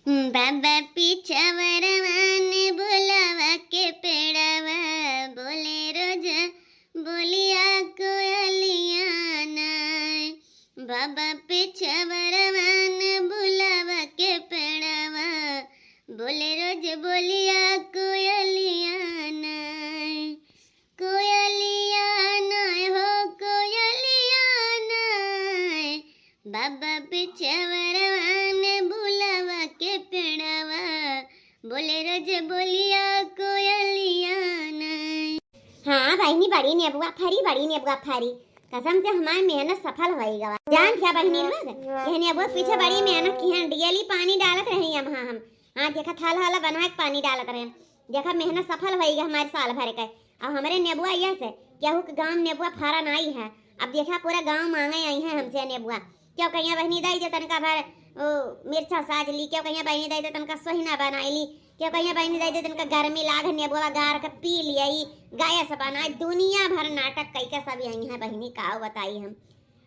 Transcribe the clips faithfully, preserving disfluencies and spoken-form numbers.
बाबा पिछवरवा ने बुलावा के पेड़वा, बोले रोज बोलिया कोयलिया ना। बाबा पिछवरवा ने बुलावा के पेड़वा, बोले रोज बोलिया कोयलिया ना। कोयलिया ना हो कोयलिया ना, बाबा पिछवरवा ने बुलावा के पेड़वा, बोले रोज बोलिया कोयलिया ना। हाँ बहिनी, बड़ी नेबुआ फरी, बड़ी नेबुआ फरी। कसम से हमार मेहनत सफल होई गवा। जान क्या बहिनी लोग, यह नेबुआ पीछे बड़ी मेहनत की है, डेली पानी डालत रही हम। हाँ हम, हाँ देखा, थल हला बना के पानी डालत रहे। देखा मेहनत सफल होई गवा हमारे साल भर के। अब हमरे नेबुआ यह से, केहू के गाँव नेबुआ फरा नाई है। अब देखा पूरा गाँव मांगे आई है हमसे नेबुआ। केहू कहिया बहिनी दई दे तनका भर ओ मिर्चा साज ली, केहू कहिया बहिनी दई दे तनका सोहिना बनाई ली, केहू कहिया बहिनी दई दे तनका गर्मी लाग नेबुआ गार के पी लिया, गैस बनाए, दुनिया भर नाटक कई के सब यही है बहिनी, का बताई हम।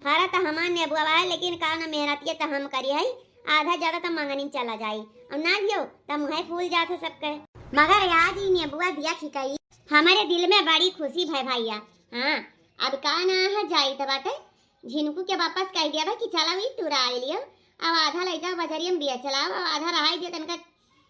फरा त हमार नेबुआ है, लेकिन का न मेहनतिया त हम करी है, आधा ज्यादा त मंगनी चला जाई, और ना दियो त मुँहे फूल जात है सबके। मगर आज ई नेबुआ दिया खिकाई, हमारे दिल में बड़ी खुशी भय भैया। हाँ, अब का ना है जाई त बाटे, झिनकू के वापस कह दिया बा कि चला ई तुरा लियो, अब आधा ले जाओ बजरिया में बेच लाओ, अब आधा रहाई दियो तनका।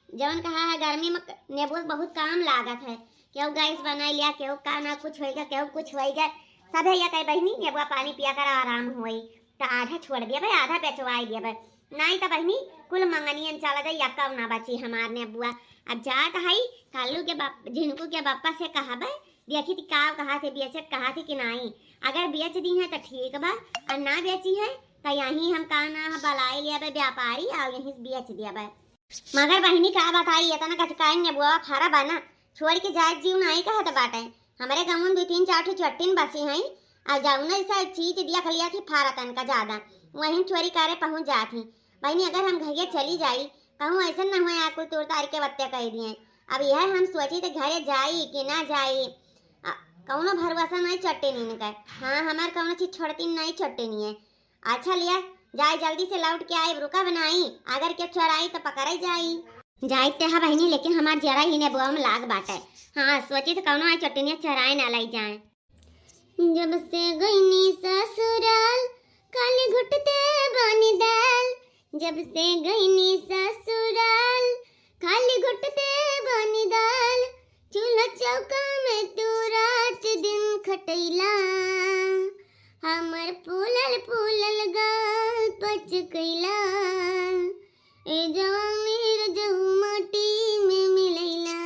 जवन कहा है गर्मी में क-, नेबुआ बहुत काम लागत है, केहू गैस बनाई लिया, केहू का ना कुछ होइगा, केहू कुछ होइगा। सभे या कहे बहिनी नेबुआ पानी पिया कर आराम होई, त आधा छोड़ दिया भाई, आधा बेचवाई दिया भाई, नाई त बहिनी कुल मंगनियन चला जाई, यक्का ना बची हमार नेबुआ। अब जात हई कालू के बाप, झिनकू के बापा से कहबे, देखी ती का कहा थे, बेचत कहा थे कि नाई। अगर बेच दी है त ठीक बा, और ना बेची है त यहीं हम का ना बलाई लेबे व्यापारी, और यहीं से बेच देबे। मगर बहिनी का बताई, इतना कचकाइन नेबुआ फरा बा ना, छोड़ के जाए जीव नाई कहत बाटे। हमरे गाँव में दो तीन चार ठो चट्टिन बसी हैं, और जौने से चीज दिया खलिया थी फरा तनका ज्यादा, वहीं चोरी करे पहुँच जात ही। बहिनी अगर हम घरे चली जाई, कहूँ ऐसा न हुए आ कुल तोड़ तार के बत्ते कह दिए। अब यह हम सोची थे घरे जाई कि ना जाई, आ, कौनो भरोसा नहीं चट्टिन इनकर। हाँ हमार कौनो चीज छोड़ती नहीं चट्टिन है। अच्छा लिया, जाए जल्दी से लौट के आए, रुका बनाई, अगर के चोराई त पकड़े जाई। जाई ते हा बहिनी, लेकिन हमार जरा ही नेबुआ में लाग बाटे। हाँ सोची थे कौनो आई चट्टिनिया चोराए ना लाई जाए। जब से गईनी ससुराल, खाली घुटते बानी दाल। जब से गईनी ससुराल, खाली घुटते बानी दाल। चूल्हा चौका में तू रात दिन खटैला, हमर फूलल फूलल गाल पचकैला। ए जवानी रजऊ माटी में मिलैला,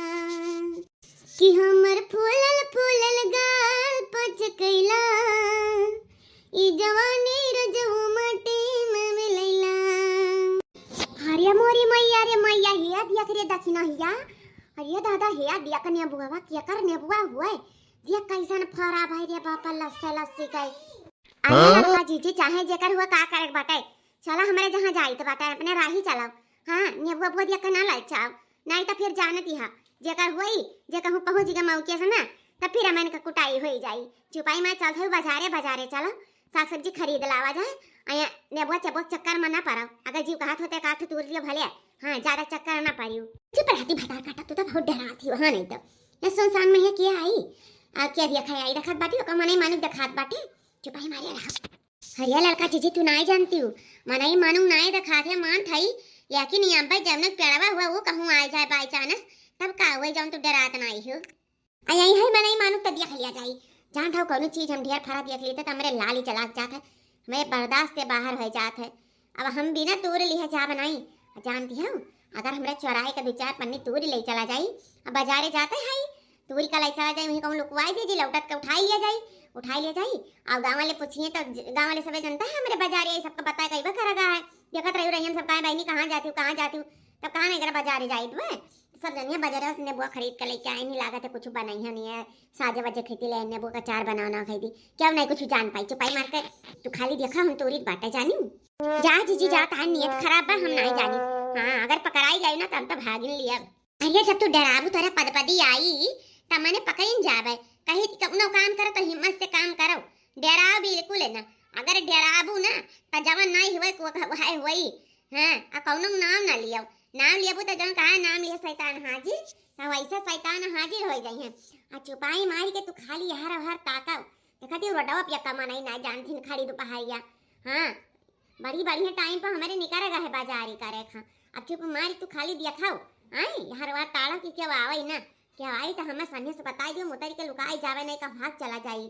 कि हमर फूलल फूलल गाल पचकैला, ई जवानी रजऊ माटी में मिलैला। अरे मोरी मैया रे मैया, हे दिया रे दखिना हिया। अरे दादा, हे दिया के नेबुआ, केकर नेबुआ हुए? दिया कैसन फरा भाई रे बापा, लस्से लस्सी के। अरे हाँ? लड़का जीजी, चाहे जेकर हुआ का करे के बाटे, चला हमरे जहाँ जाइत बाटे, अपने राही चलाओ। हाँ, नेबुआ बुआ दिया के ना लाए चाओ, नहीं तो फिर जानती हा, जेकर होई, जे कहूँ पहुँच गए मौके से ना, तब फिर अमन का कुटाई होई जाई। चुपाई मार चलत हई बाजारे, बाजारे चलो, साग सब्जी खरीद लावा जाए। अया नेबुआ चबुआ चक्कर में ना पड़ो, अगर जीव कहत होते काठ तूर लियो भले, हाँ, ज्यादा चक्कर ना पड़ियो। चुप रहती भतार काटा, तू तो बहुत डराती हो, हाँ, नहीं तो ये सुनसान में ये क्या आई? आ, क्या दिया खाए आई रखत बाटी, ओकर मनई मानुक देखात बाटी, चुपाई मारे रहा। अरे लड़का जीजी, तू नाई जानती हूँ, मनई मानुक नाई देखात है, मान थाई, लेकिन ये अब्बे जमनक पेड़वा हुआ, वो कहूँ आ जाए by chance, तब का हुए जौन तू डरात नाई हो। आ यही है मनई मानुक त दिया खलिया जाई। जान थाऊ कौनो चीज हम ढेर फरा दिया खलिया त हमरे लाली चला जात है, हमें बर्दाश्त से बाहर हो जात है। अब हम बिना तूर लिहे जा बनाई, जानती हूँ, अगर हमरा चोराए के दो चार पन्नी तूर ले चला जाई, अब बाजारे जाते हैं, तूरी का लइका आ जाई, वहीं कहूँ लुकवाई दीजिए, लौटत के उठाई लिया जाई, उठाई लिया जाई। और गाँव वाले पूछिए तो ज-, गाँव वाले सबे जनता है, हमरे बाजारे आई, सबका पता है, कई बार करा गया है। देखत रही रही हम सब, कहाँ बहिनी, कहाँ जाती हूँ, कहाँ जाती हूँ, तब कहाँ नहीं करा बाजारे जाई तू है। सब जनिए बाजारे से नेबुआ खरीद के लेके आए, नहीं लागत है कुछ बनाई है, नहीं है, साजे बाजे खेती ले नेबुआ का चार बनाना खाई थी, क्या नहीं कुछ जान पाई, चुपाई मार के तू खाली देखा हम तोरी बाटे जानी। जा जीजी जा, तार नियत खराब बा, हम नहीं जानी। हाँ, अगर पकड़ाई गई ना, तब तो भागिन लिया। अरे जब तू डराबू तोरा पदपदी आई, त मने पकड़िन जाबे। कही कि कउनो काम करो त हिम्मत से काम करो, डराओ बिल्कुल ना। अगर डराबू ना त जवन नाई हुए को है हुई। हाँ, आ कउनो नाम ना लियो। नाम लेबू त जौन कहा नाम लिए शैतान हाजिर, त वैसे शैतान हाजिर होइ जइहैं। आ चुपाई मारी के तू खाली हर हर ताकव। देखा ती रोडवा पे कमा नहीं ना जानथिन खड़ी दुपहरिया। हाँ, बड़ी बढ़िया टाइम पर हमरे निकर गए बाजारी करे खा। अब चुप मारी तू खाली देखव। आई हर बार ताड़ा की केव आवै ना, केव आई त हमें सन्ने से बताई दियो, मुतरी के लुकाई जावे नहीं का भाग चला जाई।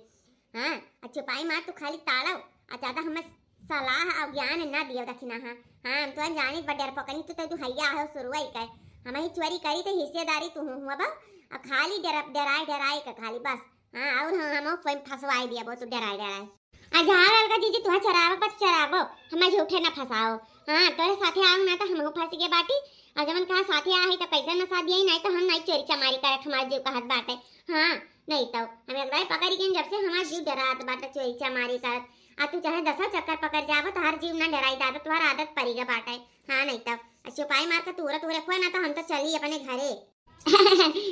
हाँ, आ चुपाई मार तू खाली ताड़व, आ ज्यादा हमें सलाह और ज्ञान ना दियो दखिना। हाँ, हाँ, हम तो जानी बा डरपोकनी, तू तो तू हैया हो शुरुआई कर। हम ही चोरी करी तो हिस्सेदारी तू हुआ बा, आ खाली डर, डराए डराए के खाली बस। हाँ, और हम, हम कोई फंसवाई दिया बा तू डराए डराए। आ जा ललका जीजी, तुहा चरावा बस चरावो, हमार झूठे ना फंसाओ। हाँ, तोरे साथे आऊ ना तो हमहू फंस गए बाटी। आ जवन कहा साथे आ है तो कैसे नसा दिया, नहीं तो हम नहीं चोरी चमारी करे, हमार जीव कहत बाटे। हाँ, नहीं तो हम एक बार पकड़ गए, जब से हमार जीव डरात बाटे चोरी चमारी करत। आ तू चाहे दसों चक्कर पकड़ जाबो, तोहार जीव ना डराई दादा, तोहार आदत परी गए बाटे। हाँ, नहीं तो आ चुपाई मार के तूरा तूरे खोए ना तो हम तो चली अपने घरे।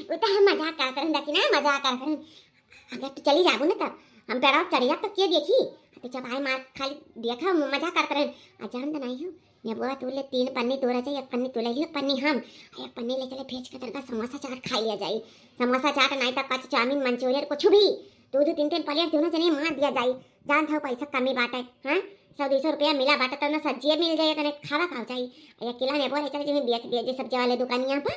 वो तो हम मजाक करत रहन, देखी ना, मजाक करत रहन। अगर तू चली जाबू ना तो हम पेड़वा चढ़ जा तो के देखी? तो जब आई मार खाली देखा, मजाक करत रहन। आ जान तो नहीं हो, नेबुआ तू ले तीन पन्नी तोरा जाई, एक पन्नी तू ले लियो, एक पन्नी हम, एक पन्नी ले चले भेज के तनका समोसा चाट खाई लिया जाई। समोसा चाट नहीं तो कच चाउमीन मंचूरियन कुछ भी, दो दो तीन तीन प्लेट दोनों जने मार दिया जाई। जान था पैसा कमी बाटे, हाँ, सौ दो सौ रुपया मिला बाटे तो ना सब्जिए मिल जाए, तने खावा खाओ जाई। एक किलो नेबुआ ले चले जी बेच दिया जे सब्जी वाले दुकानिया पर।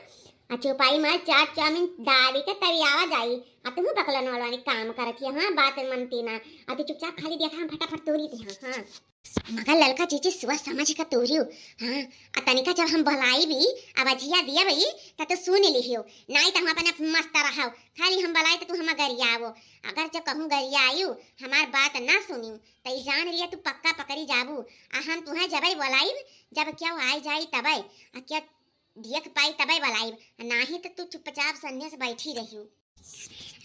आ चुपाई मार चाट चाउमीन दाबी के तरियावा जाई। आ तुहू बकलन वाला वाली काम करत हिया, हाँ, बात मनती ना। आ तू चुपचाप खाली देखा, हम फटाफट तोरी थे, हाँ, हाँ। मगर ललका जीजी सोच समझ के तोरियो, हाँ। आ तनिका जब हम बलाई भी, आवाजिया दिया भी, त तो सुन लिहियो। नाई त हम अपने मस्त रहो, खाली हम बलाई त तू हम गरियावो। अगर जब कहूँ गरियायु, हमार बात ना सुनियो, त ई जान लिया तू पक्का पकड़ी जाबू। आ हम तुहे जबै बोलाइब, जब क्या आई जाई तबै। आ क्या देख पाई तबै बलाइब, नाही त तू चुपचाप सन्ने से बैठी रहियो।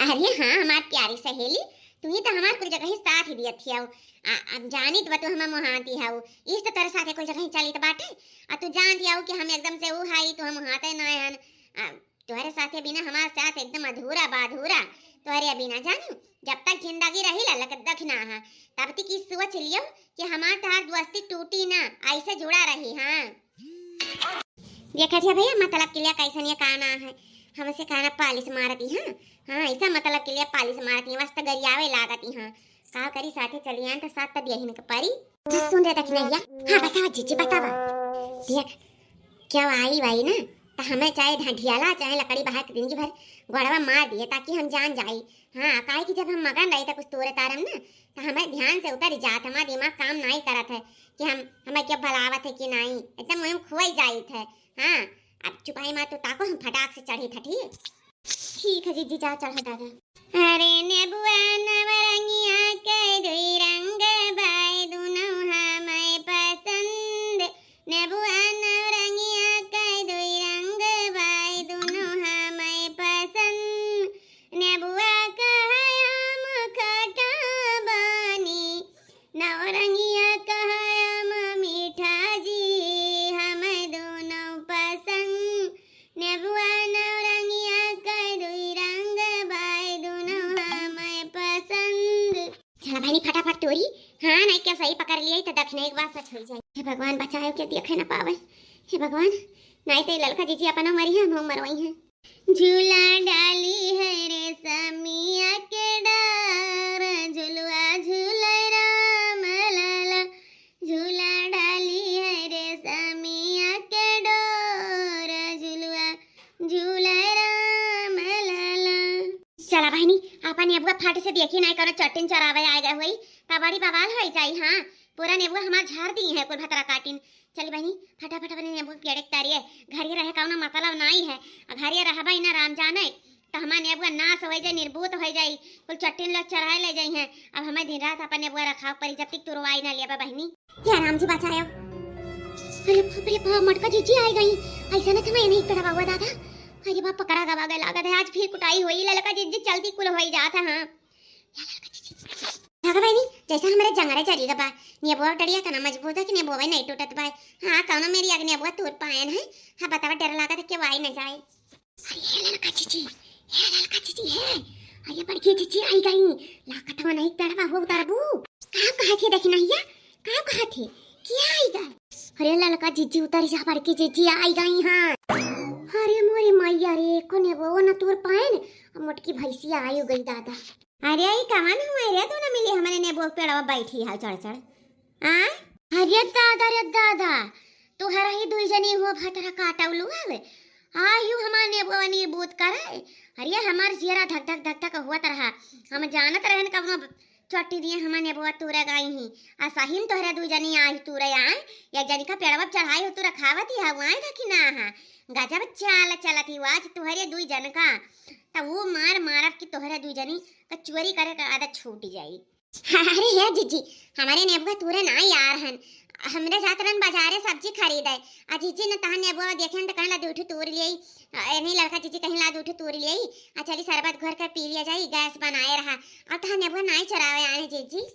अरे हाँ, हमार प्यारी सहेली, तू ही तो हमार कुल जगह ही साथ ही दियत हियाऊ। आ, अब जानित बा तू हमार मुहाती हऊ, इस तो तोरे साथे कुल जगह ही चलित बाटे। आ तू जानत हियाऊ कि हम एकदम से ऊ हाई, तू हम हाथे ना हन। आ, तोहरे साथे बिना हमार साथ एकदम अधूरा बा, अधूरा। तोहरे बिना जानू, जब तक जिंदगी रही ललक दखना हा, तब तक ई सोच लियो कि हमार तोहार दोस्ती टूटी ना, ऐसे जुड़ा रही। हाँ। देखा थे भैया, मतलब के लिए कैसन ये काना है, हमसे काना पालिश मारती, हाँ, हाँ, ऐसा मतलब के लिए पालिश मारती, मस्त गरियावे लागती, हाँ, का करी साथे चलियान तो साथ तो दियहिन के परी। तो सुन रे दखिनैया, हाँ बतावा जीजी बतावा, देख क्या आई बाई ना, तो हमें चाहे ढंढियाला चाहे लकड़ी बहा के दिन भर गोड़वा मार दिए ताकि हम जान जाई। हाँ, काहे कि जब हम मगन रही तो कुछ तोरे तारम ना, तो हमें ध्यान से उतर जात, हमारा दिमाग काम नहीं करत है कि हम, हमें क्या भलावत है कि नहीं, एकदम मुँह में खुआई जाइत है। हाँ, अब चुपाई मार तू ताको, हम फटाक से चढ़ी था, ठीक? ठीक है जीजी, जा चढ़ो दादा। अरे नेबुआ नवरंगिया के दुई रंग बाय दुनो हमें पसंद। नेबुआ नवरंगिया के दुई रंग बाय दुनो हमें पसंद। नेबुआ कहे हम खटा बानी, नवरंगिया कहे हम मीठा जी, हम दोनों पसंद। नेबुआ नवरंगिया के दुई रंग बाय, दोनों हम पसंद। चला बहिनी फटाफट तोरी, हाँ नहीं क्या सही पकड़ लिया तो दखने एक बार सच हो जाए। हे भगवान बचायो के देखे न पावे, हे भगवान नहीं तो ललका जीजी अपना मरी है, हम मरवाई है। झूला डाली है रेशमिया के डार, झुलवा झूले राम लाला। झूला डाली है रेशमिया के डोर, झुलवा झूले राम लाला। चला बहिनी, आपन नेबुआ फाट से देखी नहीं कोनो चट्टिन चरावे आ गए हुई, तब बड़ी बवाल हो जाई। हाँ, पूरा नेबुआ हमार झाड़ दी है कुल भतरा काटिन। चली बहिनी, फटाफट अपने नेबुआ पेड़े के तारिए, घरे रहे कौनो मतलब नहीं है, आ घरे रहबा ही ना राम जाने, तो हमार नेबुआ नाश हो जाए, निर्बूत हो जाए, कुल चट्टिन लोग चराए ले जाई हैं। अब हमें दिन रात अपन नेबुआ रखाव परी, जब तक तुरवाई ना लेबा बहिनी। हे राम जी बचायो। अरे बाप रे बाप, मटका जीजी आई गई, ऐसा ना था मैं नहीं पड़ा हुआ दादा। अरे बाप पकड़ा गवा गया लागत है, आज फिर कुटाई हुई, ललका जीजी चलती कुल होई जात है। हाँ। या ललका जीजी। देखा बहिनी, जैसे हमारे जंगरे चली गबा, नेबुआ डरिया कना मजबूत है कि नेबुआ नहीं टूटत बा। हाँ, कौनो मेरी अग नेबुआ तोड़ पायन है। हाँ, बतावा डर लागत है कि वाई न जाए। अरे हे ललका जीजी, हे ललका जीजी, हे। अरे बड़की जीजी आई गई। लागत हो नहीं पेड़वा हो उतरबू। का कहा थे दखिनैया? का कहा थे? क्या आई गए? अरे ललका जीजी उतर जा, बड़की जीजी आई गई हैं। अरे मोरी मैया रे, एको नेबो न तूर पाएन, अब मोटकी भैंसिया आई गई दादा। अरे ई कवन हुआ रे, तू न मिली हमरे नेबो के पेड़वा बैठी है चढ़ चढ़। आ? अरे दादा रे दादा, तोहरा ही दुई जनी हो भतरा काटौलू हवे। आयु हमार नेबो नीबूत करे। अरे हमार जियरा धक धक धक धक हुआ तरहा। हम जानत रहन कवनो चोटी दिए हमार नेबो तूरे गई ही। आ सही में तोहरे दुई जनी आई तूरे आए। एक जनी का पेड़वा चढ़ाई हो तू रखावत ही हऊ आए था कि ना हा। गजब चाल चलत ही आज तोहरे दुई जन का। त वो मार मारब कि तोहरे दुई जनी का चोरी करे का आदत छूट जाई। अरे हे जीजी, हमरे नेबुआ तूरे ना यार हन। हमरे जात रहन बाजारे सब्जी खरीदे। आ जीजी ने तहां नेबुआ देखेन त कहला दुइ ठो तूर लियाई। आ, ए नहीं लड़का जीजी कहीं ला दुइ ठो तूर लियाई। आ चली शरबत घोर के पी लिया जाई, गैस बनाए रहा। अब तहां नेबुआ नाई चोरावे आए जीजी।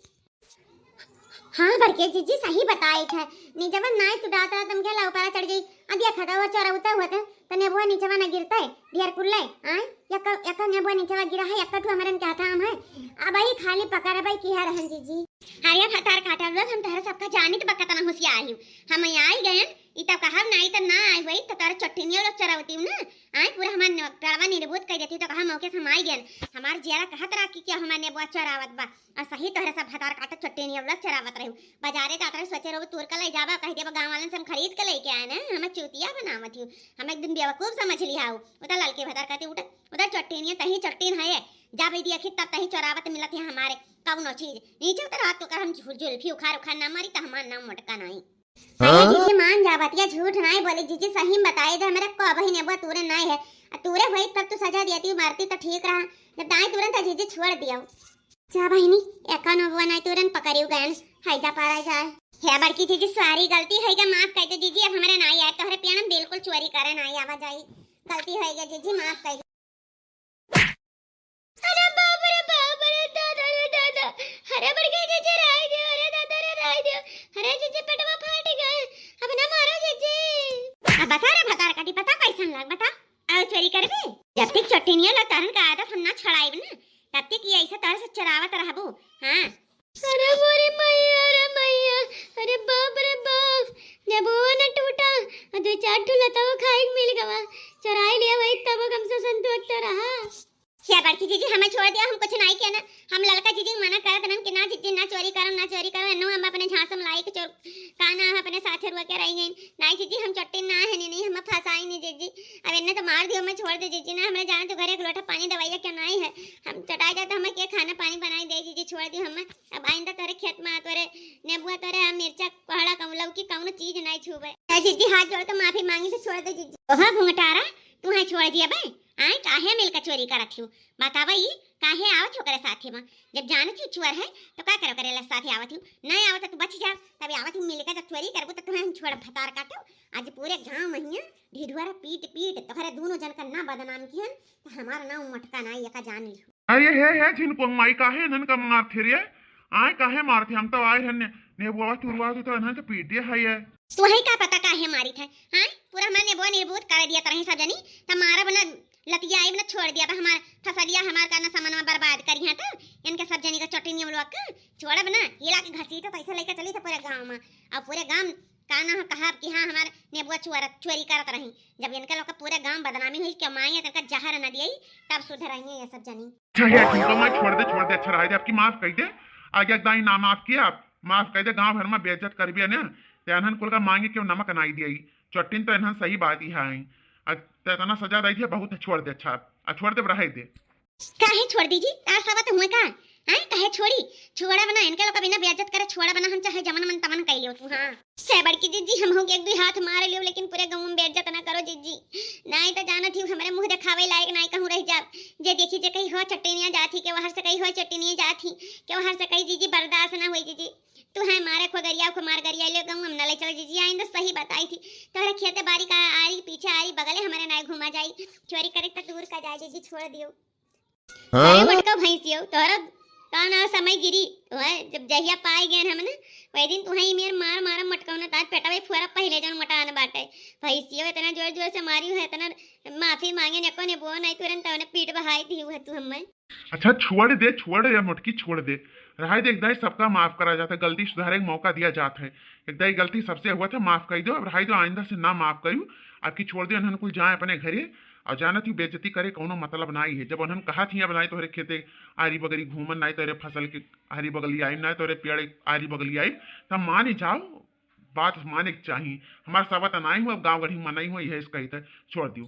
हाँ बड़के जीजी सही बताई थे। नीचवा नाई तू डालता तुम के ला ऊपर चढ़ जाई। आ देखा था वो चोरौता होते। त नेबुआ नीचवा न गिरतै, ढेर कुल्लै, आय? यक्का, यक्का नेबुआ नीचवा गिरा है, यक्का ठू हमरन के हाथा आम है। अबही खाली पकड़बै किहा रहन जीजी। अरे भतार काटा लोग, हम तहरा सबका जानित बा कतना होशियार हिउ। हम आई गयन, ई तब कहब नाई त ना आई होई, त तोरा चट्टिनियो लोग चरावती हूँ ना, आय? पूरा हमार न-, पेड़वा निर्बूत कर देती, त कहा मौके से हम आई गयन। हमार जियारा कहत रहा कि क्या हमार नेबुआ चरावत बा। और सही तोहरे सब भतार काटा चट्टिनियो लोग चरावत रही। बाजारे जात रहे, सोचे रहो तूर के ले जाबा, कह देबा गाँव वालन से हम खरीद के लेके आए ना, हमें चूतिया बनावत हिउ। हम एकदम बेवकूफ समझ लिहा हो। उधर ललके भतार कहती उठ, उधर चट्टीन ये तही चट्टीन है, जा भाई देखी तब तही चोरावत मिलत है हमारे कौनो चीज। नीचे उतर हाथ तो कर हम झुल-, जुल्फी उखार उखार ना मारी त हमार नाम मोटका नाई। अरे हाँ? जीजी मान जा बतिया झूठ नाई बोली जीजी सही में बताए दे हमरे को अबही नेबुआ तूरे नाई है। आ तूरे होई तब तू सजा दिया ती मारती तो ठीक रहा। जब दाई तुरंत जीजी छोड़ दियो। जा बहिनी, एका नेबुआ नाई तुरंत पकड़ियो गयन, हाय जा पारा जाए। हे बड़की जीजी, सारी गलती है गा, माफ कर दे जीजी, अब हमरे नाई आए, तोहरे पेड़ में बिल्कुल चोरी करे नाई आवा जाई, गलती है गा जीजी, माफ कर दे। अरे बाप रे बाप रे दादा रे दादा, अरे बड़की जीजी राय दियो, अरे दादा रे राय दियो, अरे जीजी पेटवा फाट गए, अब ना मारो जीजी। अब बता रे भतार काटी, बता कैसन लाग, बता। और चोरी करबे? जब तक चट्टिनिया ला तरन का आदत हम ना छड़ाइब ना, तब तक ये ऐसे तरह से चरावत रहबू। हाँ। अरे मोरे मैया, अरे मैया, अरे बाप रे बाप, नेबुआ न टूटा, और दो चार ठो लताओ खाए के मिल गवा, चुराई लिया वही तब कम से संतोष तो रहा। या बड़की जीजी हमें छोड़ दिया, हम कुछ नहीं किया ना, हम ललका जीजी के मना करत रहन कि ना जीजी ना चोरी करो, ना चोरी करो, एन्नो हम अपने झांस में लाई के चोर का ना हम अपने साथे रुआ के रह गई। नाई जीजी हम चट्टी ना है, नहीं, नहीं हम फंसाई नहीं जीजी। अब इन्हें तो मार दियो, हमें छोड़ दे जीजी ना, हमरे जाने तो घरे एक लोटा पानी दवाइया क्यों नहीं है, हम चटाई जाते हमें के खाना पानी बनाई दे जीजी, छोड़ दियो हमें। अब आइंदा तोरे खेत में तोरे नेबुआ तोरे हम मिर्चा कोहड़ा कहूँ लौकी कौनो चीज नहीं छूबे। ए जीजी हाथ जोड़ के माफी मांगी तो छोड़ दे जीजी। ओहो घुंघटारा, तू है छोड़ दिया बे, आए काहे मिलकर चोरी करत हियो? बतावा ई काहे आवत हो करे साथे में? जब जानत ही चोर है तो का करो करे ला साथे आवत ही? नहीं आवत तो बच जा, तब आवत ही मिलकर जब चोरी करबू तो तुम्हें हम छोड़ भतार काटो। आज पूरे गांव में हिया ढिढुआरा पीट पीट तोहरे दोनों जन का ना बदनाम किहन, तो हमारा नाम मटका ना ये का जान लियो। अरे हे हे झिनकोंग माई काहे इन्हन का मारथे रे? आए काहे मारथे? हम तो आए हन ने, नेबुआ तुरवा तो इन्हन के पीटे है ये। तुहई का पता काहे मारी थे? हाँ, पूरा हमार नेबुआ निर्बूत कर दिया तरही सब जनी, त मारा बना लतिया आई बना छोड़ दिया बा हमार फसलिया हमार का ना सामानवा बर्बाद करी है तो इनके सब जनी का चटनी लोग का छोड़ा बना ये लाके घसीटा पैसा लेके चली थे पूरे गांव में। और पूरे गांव का ना कहा कि हाँ हमार नेबुआ चोर चोरी करत रही। जब इनके लोग का पूरे गांव बदनामी हुई, कमाई है, तनका जहर न दिए, तब सुधर रही है ये सब जनी। अच्छा हे झिनकोंग माई छोड़ दे, छोड़ दे, अच्छा रहे दे, आपकी माफ कर दे। आगे दाई ना माफ किया, आप माफ कर दे, गांव भर में बेइज्जत कर भी है ना, ते इन्हन कुल का मांगे क्यों नमक नाई दिया। चट्टिन तो इन्हन सही बात ही है। आ, ते इतना सजा दे दिया, बहुत है, छोड़ दे, अच्छा, आ, छोड़ दे, रहे दे। काहे छोड़ दीजी? तार सवा तो हुए का? हैं? काहे छोड़ी? छोड़ा बना, इनके लोग बिना बेइज्जत करे छोड़ा बना, हम चाहे जमन मन तमन कह लियो तू, हाँ। से बड़की जीजी, हम हो एक दुई हाथ मार लियो, लेकिन पूरे गाँव में बेइज्जत ना करो जीजी। नाई तो जानत ही हमरे मुँह दिखावे लायक नाई कहूँ रह जाब। जे देखी जे कही हो चट्टिनिया जात ही, के वहर से कही हो चट्टिनिया जात ही, के वहर से कही जीजी बर्दाश्त ना होई जीजी। तू है मारे खो गरिया खो मार गरिया ले गाँव हम ना ले चलो जीजी। आइंदा सही बताई थी, तोहरे खेते बारी का आरी पीछे आरी बगले हमारे नाई घुमा जाई, चोरी करे तो दूर का जाए जीजी, छोड़ दियो। अरे हाँ? मोटका भैंसियो, तोहरा का ना समय गिरी, वह जब जहिया पाए गए हम ना, वही दिन तुहई मेर मार मार मटकौना तार पेटवा फोरा पहले जौन मोटान बाटे। भैंसियो इतना जोर जोर से मारी है, इतना माफी मांगे ने को ने बो नहीं तुरंत तवने पीठ बहाई दी हुआ तू हमें। अच्छा, छोड़ दे, छोड़ दे मोटकी, छोड़ दे। रहाई दे, एक दाई सबका माफ करा जाता है, गलती सुधारे का मौका दिया जाता है। एक दाई गलती सबसे हुआ था, माफ कर दो, अब रहाई दो, आइंदा से ना माफ करू। अब की छोड़ दे, उन्हन कुल जाए अपने घरे। और जाना तू बेइज्जती करे कौनो मतलब नाई है। जब उन्हन कहा थी, अब नाई तोहरे खेते आरी बगरी घूमन, नाई तोहरे फसल के आरी बगली आई, नाई तोहरे पेड़ आरी बगली आई, तब मान ही जाओ, बात माने के चाही। हमार सवा त नाई हुआ, अब गाँव गढ़ी मनाई हुआ, यह कही था, छोड़ दियो।